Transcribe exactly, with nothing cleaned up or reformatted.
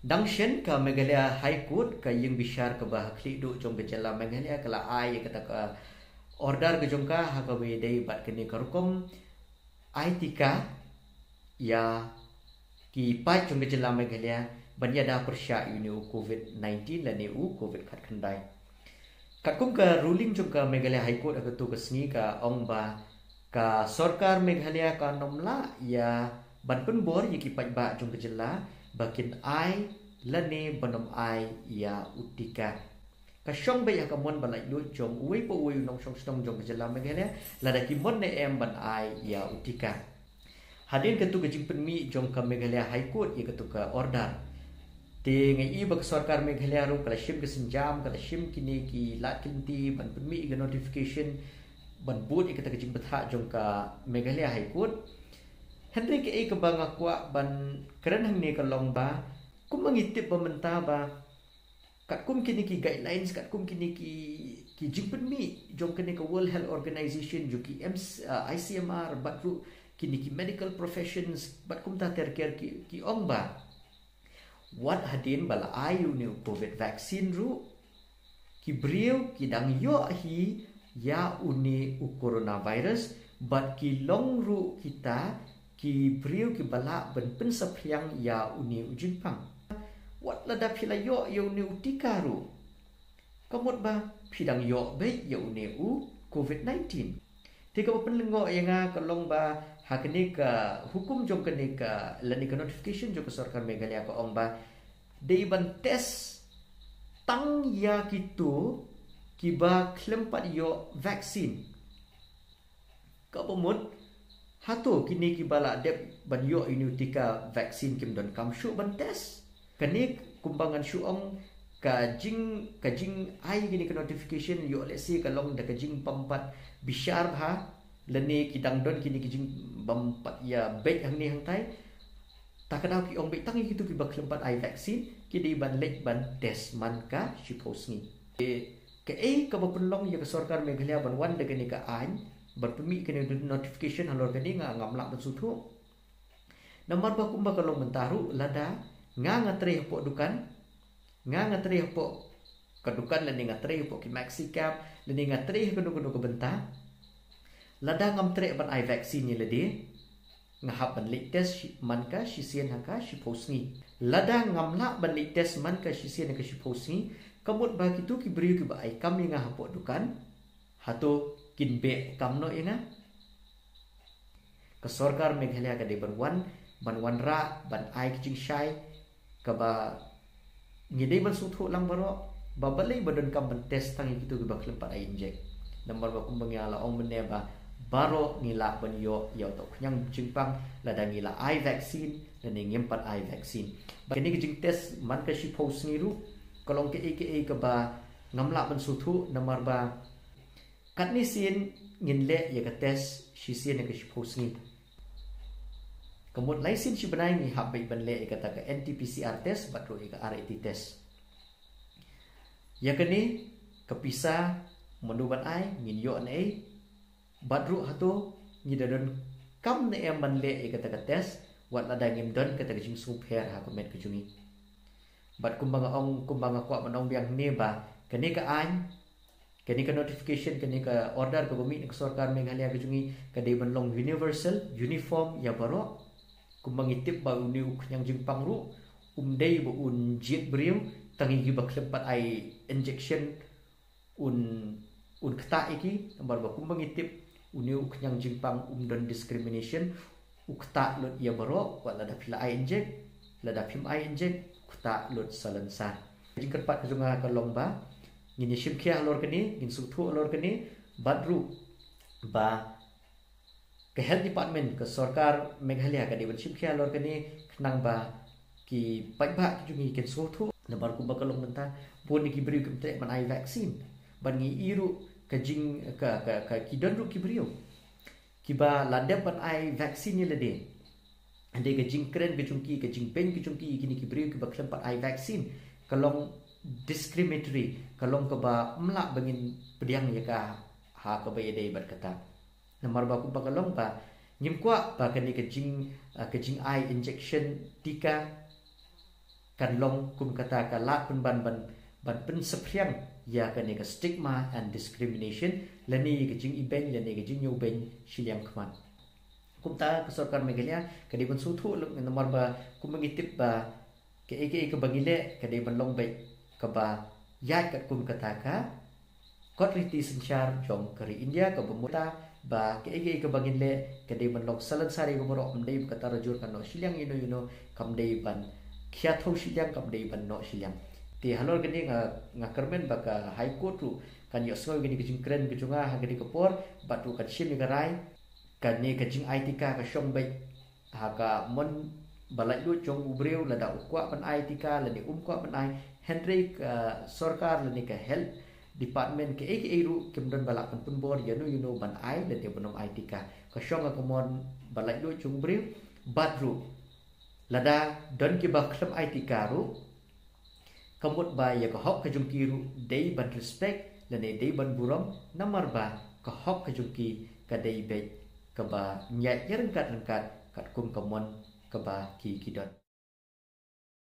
Dang shen ka Meghalaya High Court, ka ïing bishar kaba ha khlieh duh jong ka jylla Meghalaya, ka la ai ïa kata ka order ka jong ka ha kaba ïadei bad kane ka rukom ai tika ïa ki paid jong ka jylla Meghalaya ban ïada pyrshah ïa une u covid nineteen lane u covid khatkhyndai. Katkum ka ruling jong ka Meghalaya High Court ha katu ka sngi, ka ong ba ka sorkar Meghalaya kan ym lah ïa ban pynbor ïa ki paidbah jong ka jylla ba kin ai lane ban ym ai ïa u tika. Ka shong beit ha ka mon ba laitluid jong uwei pa uwei u nongshong shnong jong ka jylla Meghalaya lada ki mon ne em ban ai ïa u tika. Hadien katu ka jingpynmih jong ka Meghalaya High Court ïa katu ka order, te nga i ba ka sorkar Meghalaya ruh ka la shim ka sienjam, ka la shim kine ki lad ki lynti ban pynmih ïa ka notification ban bud ïa kata ka jingbthah jong ka Meghalaya High Court. Hynrei kaei kaba nga kwah ban kren hangne ka long ba, kumba ngi tip ba mynta ba katkum kine ki guidelines, katkum kine ki, ki jingpynmih jong kane ka World Health Organization, jong ki M C, uh, I C M R, bad ruh kine ki medical professions, bad kumta ter ker ki, ki ong ba wat hadien ba la ai une u covid vaccine ruh, ki briew ki dang ïoh hi ïa une u coronavirus, bad ki long ruh kita ki briew kiba lah ban pynsaphriang ïa une u jingpang. Wat lada phi la ïoh ïa une u tika ruh, ka mut ba phi dang ïoh beit ïa une u covid nineteen. Te kaba pynlyngngoh ïa nga ka long ba ha kane ka hukum jong kane ka, lane ka notification jong ka sorkar Meghalaya ka ong ba dei ban test tang ïa kito kiba khlem pat ïoh vaccine. Kaba mut, hato kine kiba la dep ban ïoh ïa une u tika vaccine kim donkam shuh ban test? Kane kumba ngan shu ong, ka jing, ka jingai kine ka notification ïoh lehse ka long da ka jingbym pat bishar bha, lane ki dang don kine ki jingbym pat ïa beit hangne hangtai. Ta ka daw ki ong beit tang ïa kito kiba khlem pat ai vaccine ki dei ban leit ban test man ka shiphew sngi. Te kaei kaba pynlong ïa ka sorkar Meghalaya ban wan da kane ka aiñ, ban pynmih kane notification halor kane, nga ngam lah ban sngewthuh. Namar ba kumba ka long mynta ruh, lada nga nga trei hapoh dukan, nga nga trei hapoh ka dukan, lane nga trei hapoh ki Maxi Cap, lane nga trei ha kano kano ka bynta, lada ngam treh ban ai vaccine ïa lade, nga hap ban leit test shi-, man ka shisien ha ka shiphew sngi. Lada ngam lah ban leit test man ka shisien ha ka shiphew sngi, ka mut ba kito ki briew kiba ai kam ïa nga hapoh dukan, hato kin beh kam noh ïa nga? Ka sorkar Meghalaya ka dei ban wan, ban wanrah, ban ai ka jingshai kaba ngi dei ban sngewthuh lang baroh, ba balei ba donkam ban test tang ïa kito kiba khlem pat ai injek. Namar ba kumba ngi la ong mynne ba baroh ngi lah ban ïoh ïa uta u khñiang jingpang lada ngi la ai vaccine lane ngim pat ai vaccine. Ba kane ka jingtest man ka shiphew sngi ruh ka long kaei kaei kaba ngam lah ban sngewthuh, namar ba katne sien ngin leh ïa ka test shisien ha ka shiphew sngi. Ka mut lai sien shi bnai ngi hap beit ban leh ïa kata ka R T P C R test bad ruh ïa ka R A T test. Ïa kane ka pisa mynno ban ai, ngin ïoh naei, bad ruh hato ngi da donkam ne em ban leh ïa kata ka test wat lada ngim don kata ka jingsngewpher ha ka met ka jong ngi. Bad kumba nga ong, kumba nga kwah ban ong biang hangne ba kane ka aiñ, kane ka notification, kane ka order kaba mih na ka sorkar Meghalaya ka jong ngi ka dei ban long universal, uniform ïa baroh. Kumba ngi tip ba une u khñiang jingpang ruh um dei ba un jied briew, tang ïa kiba khlem pat ai injection un, un ktah ïa ki, namar ba kumba ngi tip une u khñiang jingpang um don discrimination, u ktah lut ïa baroh, wat lada phi la ai injek, lada phim ai injek, u ktah lut salonsar. Ka jingkyrpad ka jong nga ka long ba ngin ïa shim khia halor kane, ngin sngewthuh halor kane, bad ruh ba ka health department ka sorkar Meghalaya ka dei ban shim khia halor kane, khnang ba ki paidbah ki jong ngi kin sngewthuh, namar kumba ka long mynta bun ki briew kim treh ban ai vaccine. Bad ngi i ruh ka jing, ka, ka, ka ki don ruh ki briew kiba la dep ban ai vaccine ïa lade. Hynrei ka jingkren ka jong ki, ka jingbeiñ ka jong ki ïa kine ki briew kiba khlem pat ai vaccine ka long discriminatory, ka long kaba ym lah ba ngin pdiang ïa ka ha kaba ïadei bad kata. Namar ba kumba ka long ba ngim kwah ba kane ka jing, ah, ka jingai injection tika kan long kum kata ka lad pynban ban ban pynsaphriang ïa kane ka stigma and discrimination lane ka jingibeiñ lane ka jingñiewbeiñ shiliang khmat. Kumta ka sorkar Meghalaya ka dei ban sngewthuh lem namar ba kumba ngi tip ba kaei kaei kaba ngi leh ka dei ban long beit kaba ïaid katkum kata ka kot riti synshar jong ka ri India kaba mut ba kaei kaei kaba ngin leh ka dei ban long salonsar ïa ka baroh, ym dei ba ka tarajur kan noh shiliang ïano ïano, kam dei ban khia thew shiliang, kam dei ban noh shiliang. Te halor kane nga nga kyrmen ba ka High Court ruh kan ïohsngew kane ka jingkren ka jong nga ha kane ka por bad ruh kan shim ïa ka rai kane ka jingai tika ka shong beit ha ka mon ba laitluid jong u briew lada u kwah ban ai tika lane um kwah ban ai, hynrei ka sorkar lane ka health department kaei kaei ruh kim don ba lah ban pynbor ïano ïano ban ai lane ban ym ai tika. Ka shong ha ka mon ba laitluid jong u briew bad ruh lada don kiba khlem ai tika ruh ka mut ba ïa ka hok ka jong ki ruh dei ban respect lane dei ban burom namar ba ka hok ka jong ki ka dei beit kaba ïaid ïa ryngkat ryngkat katkum ka mon kaba ki ki don.